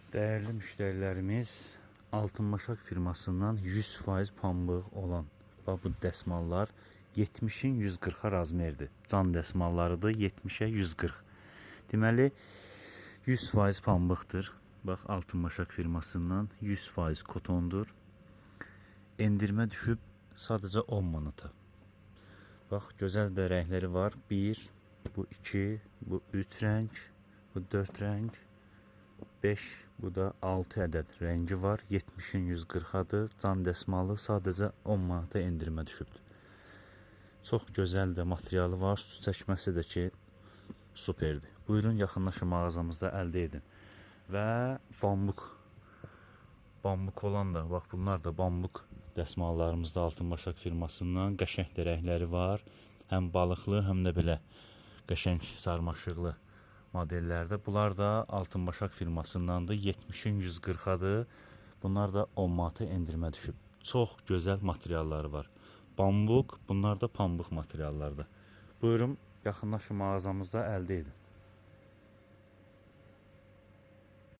Dəyərli müştərilərimiz, Altın Başaq firmasından 100% pambıq olan bax bu dəsmallar 70-in 140-a razmerdir. Can dəsmallarıdır, 70-ə 140. Deməli 100% pambıqdır. Bax Altın Başaq firmasından 100% kotondur. Endirmə düşüb sadəcə 10 manata. Bax gözəl də rəngləri var. 1, bu 2, bu 3 rəng, bu 4 rəng. 5, bu da 6 ədəd rəngi var. 70-in 140-adır. Can dəsmalı sadəcə 10 manata endirimə düşübdür. Çox gözəl də materialı var. Su çəkməsi də ki superdir. Buyurun yaxınlaşın mağazamızda əldə edin. Və bambuq. Bambuq olan da, bax bunlar da bambuq dəsmallarımızda Altın Başaq firmasından qəşəng də rəngləri var. Həm balıqlı, həm də belə qəşəng sarmaşıqlı modellərdə. Bunlar da Altın Başaq firmasındandır. 70-in 140-adır. Bunlar da 10 manata endirimə düşüb. Çox gözəl materialları var. Bambuq, bunlar da pambıq materiallardır. Buyurun, yaxınlaşın mağazamızda əldə edin.